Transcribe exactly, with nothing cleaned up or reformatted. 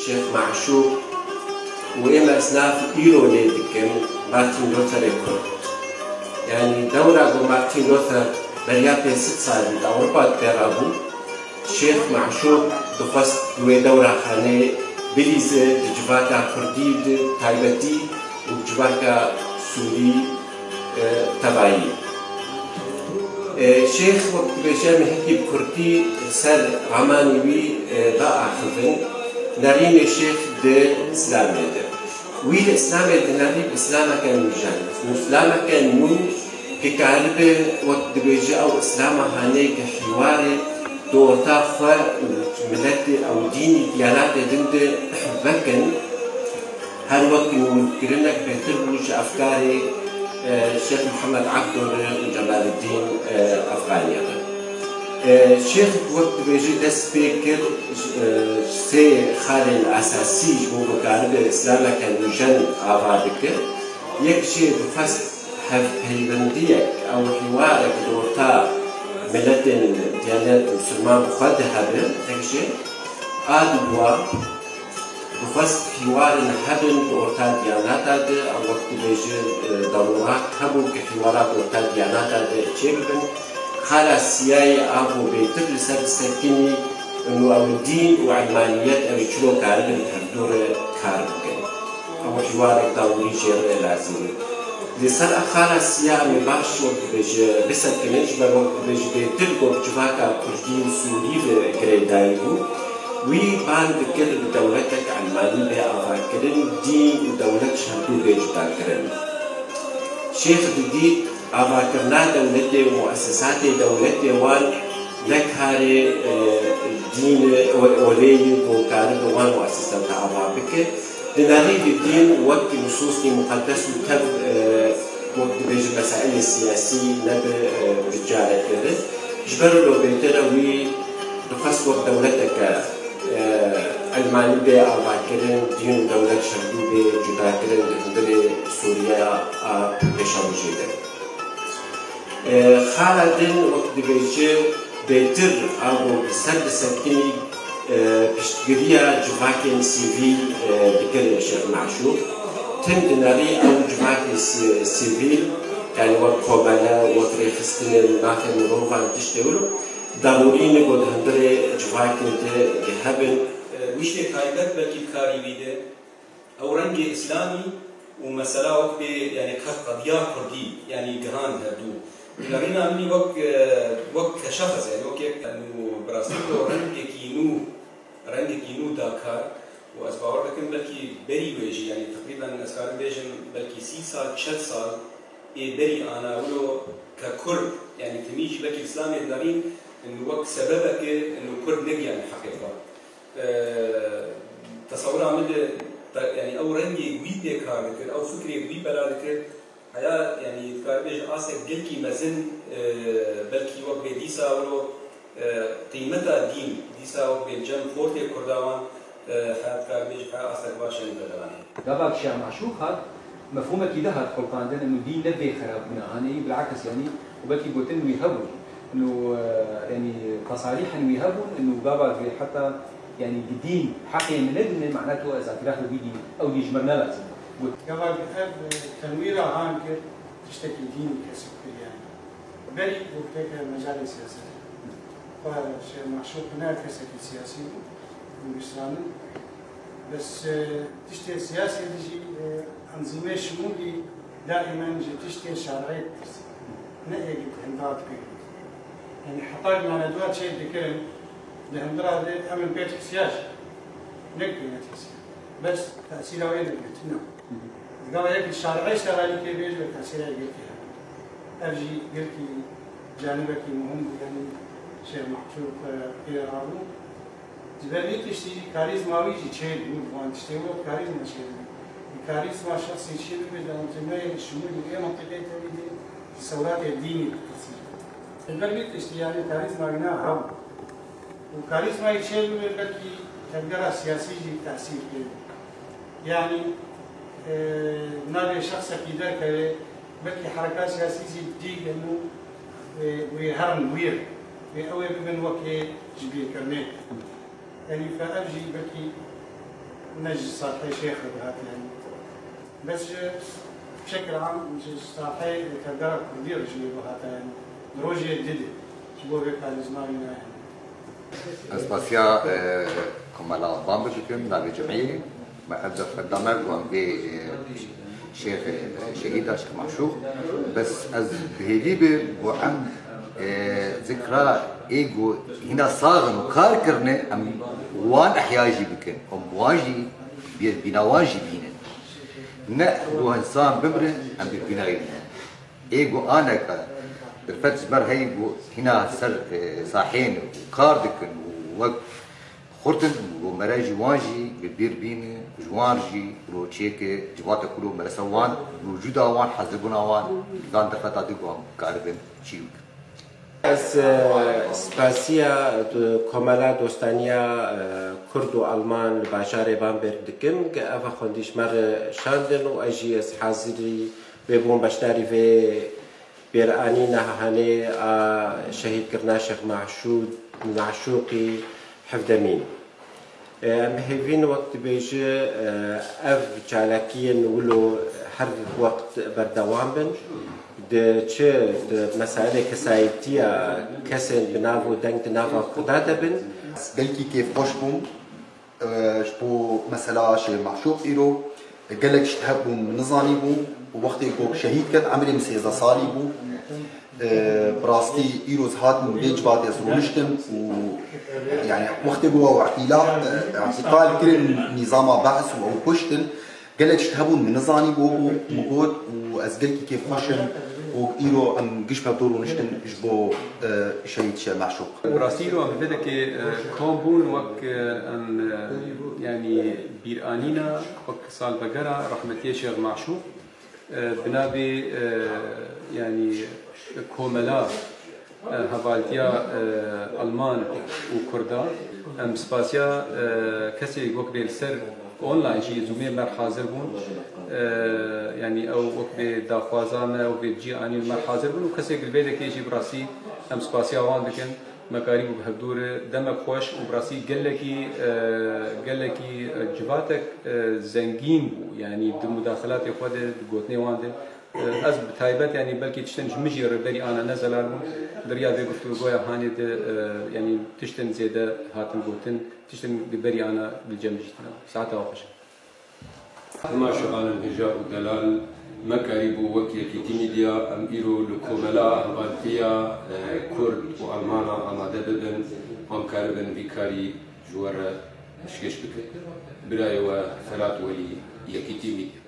Şêx Meşûk û ê meznav îro lê dikin Martin Lutherê Kurd. Yanî dewra ku Martin Luther beriya pênc sed salî di Ewropa di pê re bû, Şêx Meşûk dixwest di wê dewra xanê bilîze di civaka Kurdî di taybetî û di civaka Sûrî, e, tevayî. E, Şêx wek dibêje, em hekî bi kurdî ser ramanî wî, e, biaxivin, nerînê Şêx di Îslamê de. Wî li Îslamê dinerî bi Îslameke nûjen. Nû Îslameke nû ki karibe wek dibêje ew Îslama hanê ki hîwarê di orta xwe û miletê ew dînî diyanatê din de vekin, her wek nûkirinek bêtir bû ji efkarê, e, Şêx Mihemed Ebdo re û Cemaleddîn, e, Efxanî re. E, Şêx wek dibêje dest pê kir, e, sê xalên esasî ji bo ku karibe Îslameke nûjen ava bike. Yek jê dixwest hevpeywendiyek, ew hîwarek di orta miletên diyanet misilman bi xwe de hebe, tek jê a dibûa, dixwest hîwarên hebin di orta diyanata de, ew wek dibêje, e, demûrat hebû ki hîwara di orta diyanata de çêbibin. Xala siyayê a ku bêtir li ser disekinî, û ew dîn û elmaniyet ew ê çilo karibin hevdû re kar bikin. Ew hîwarek dawî jê re lazim e. Li ser ev xala siya em ê baş wek dibêje bisekinin, ji ber wek dibêje bêtir ku bi civaka kurdî û sûrî ve girêdayî bû. Wî bang dikir bi dewletek elmanî bê avakirin, dîn û dewlet ji hevdû bê cudakirin. Şêx didît avakirina dewletê û muesesatê dewletê wan ne karê, e, dîn e, olê yî ku karibe wan muesesata ava bike. Dinerî li dîn wek nusûsî muqedes û tev, e, wek dibêje mesailê siyasî nebe, e, bi careke re. Ji ber wilo bêtir e wî dixwest wek dewleteke, e, elmanî bê avakirin, dîn û dewlet ji hevdû bê cudakirin di hundirê Sûriyeya a pêşerojê de. E, xala din wek dibêje bêtir a ku bi ser disekinî, e, piştgiriya civakên sivîl, e, dikir Şêx Meşûk. Tim dinerî ew civakê si-, sivîl, yanî wek komele, wek rêxistinên mafên mirovan tiştê wilo, darûrî ne ku di hundirê civakê de hebin. E, wî tiştê taybet belkî bi karî wî de. Ew rengê îslamî û mesela wek bê, yanî qed qediya kurdî, yanî gihan hevdû. Li rîna min wek, e, wek keşexes, yanî wek yek nû bi rastî ku rengekî nû, rengekî nû da kar û ez bawer dikim belkî berî wê jî, yanî teqrîben ez karim bêjim belkî sî sal, çel sal ê berî ana wilo ke kurd, yanî timî jî belkî îslamê nerîn nû wek sebebeke nû kurd negiyanî heqê xwe. Eee, tesewira min de, te-, yanî ew rengê wî pê kar dikir, ew fikrê wî bela dikir, heya, yanî dikaribê ji astek gelkî mezin, eee, belkî wek bê dîsa wilo, eee, qîmeta dîn, dîsa wek bê cem xortê kurda wan, eee, heya dikaribê ji heya astek baş yanî berdewamê. Gava Şêx Meşûk hat, mefhûmekî din hat xulqandin, û dîn ne bê xerabûna hanê yî, bilakis, yanî, û belkî gotin wî hebûn. Û, e, yanî, tesarîhen wî hebûn, û gava heta, yanî, dîn heqê min nedine, mana tu ez îtiraf bi wî dîn, ew dîn ji min ne lazim e. Got. Gava ev, e, tenwîra han kir, tiştekî dînî kesib kir, yanî. Berî got têke mecalê siyasetê. Xwe Şêx Meşûk ne kesekî siyasî bû, hindûstanî. Bes, e, tiştê siyasî de jî, e, enzîmê şimûlî daîmen ji tiştê şer'ê ditirse. Ne êgî di hindira dikevî. Yanî heta ku me dua çê dikirin, di hindira de em in pê dihisiya jî. Ne ku pê nedihisiya. Bes tesîra wê dibîne, tune. Digava yek şer'ê şegalî kê bêje tesîra yekê hebe. Ev jî girkî canibekî muhim bû, yanî Şêx Meşûk, e, pê rabû. Ji ber vî tiştî jî karîzma wî jî çêbû, li van tiştê wilo karîzma çêbû. Karîzma şexsî çêbibe, di encamê şimûlî ê mintîqê tevî de sewratê dînî dipirsî. Ji ber vî tiştî, yanî karîzma wî na hebû. Û karîzmayî çêbibe, belkî tevgera siyasî jî tesîr pê bû. Yanî, e, navê şexsekî derkeve, belkî hereka siyasî jî dî hemû, e, wê herin wîr. Wê ew ê bibin wekê ji bîrkirinê. Yanî, fe ev jî belkî Ne ji safheyê şêx re bihatiye. Bes ji şekil am ji safheyê tevgera kurdî re ji wê bihate, yani, di rojê didê. Ji bo vê karî ji navî nayê. Ez spasiya, e, Komela Bambe dikim, navê cemiyê. Me ev derfet da me, ku em vê, e, şêxê, e, şehîda, Şêx Maşûq. Bes ez bi hêvî bim, ku em, e, zikra ê ku hîna sax in û kar kirine, em wan ihya jî bikin. Em wan jî, bîrbîna wan jî bînin. Ne ku insan bimrin, em bîrbîna jî bînin. Ê ku aneka derfet ji ber heyî ku hîna ser, e, saheyên û kar dikin û wek xurt in, ku mere jî wan jî bi bîr bîne, ku ji wan jî ku çêke civata ku mere ser wan, mewcûda wan, haziribûna wan, van derfeta dî ku em karibin çî bikin. Ez, e, spasiya, e, Komela Dostaniya, e, Kurd û Alman li bajarê Bamberg dikim, ku ev xwendî ji me re şandin û ez jî ez hazirî vê bûm beşdarî vê bêranîna hanê a şehîdkirina Şêx Maşû-, Maşûqî hevdemîn. Em hêvîn wek dibêje, ev çalakiyên wilo her wext berdewam bin. Di çi di meselê kesayetiya kesên bi nav û deng di nava Kurda de bin. Belkî kêfxweş bûm, e, ji bo mesela Şêx Maşûq îro, e, gelek ji hebûn min nizanîbû û wextê ku şehîd ket, emrê min sêzdeh salî bû. E, bi rastî îro ez hatim vê civatê ez rûniştim û, yani, wextê ku ew îhtîla, e, îhtîqal kirin nîzama Be's û ew kuştin, gelek ji hebûn min nizanî bû, bû min got û ez gelkî kêfxweş im û îro em giş bi hev rûniştin ji bo, e, şehîd Şêx Maşûq. Bi rastî îro em li vê dekê, e, kom bûn wek, e, em, e, yanî bîranîna wek salvegera rehmetiyê Şêx Maşûq. E, bi navê, e, yanî komela, e, hevaltiya, e, Alman û Kurda. Em spasiya, e, kesê wek bê li ser online jî Zoomê me hazir bûn. E, yanî ew wek bê daxwaza me, ew bê cî anîn me hazir bûn û kesê li vê dekê jî bi rastî em spasiya wan dikin. Me karîbû bi hevdû re demek xweş û bi rastî gelekî, e, gelekî, e, civatek, e, zengîn bû. Yanî di mudaxilatê xwe de, di gotinê wan de, e, ez bi taybet, yanî belkî tiştên ji min jî re berî ana ne zelal bûn. Di riya vê guftûgoya hanê de, e, yanî tiştên zêde hatin gotin, tiştên di berî ana li cem jî tine. Saeta we xweş. Hema şixanin hêja û delal me karîbû wek Yekîtî Media em îro li komela hevaltiya, e, Kurd û Almana amade bibin, em karibin vî karî ji we re pêşkêş bikin. Birayê we Ferat Welî, Yekîtî Media.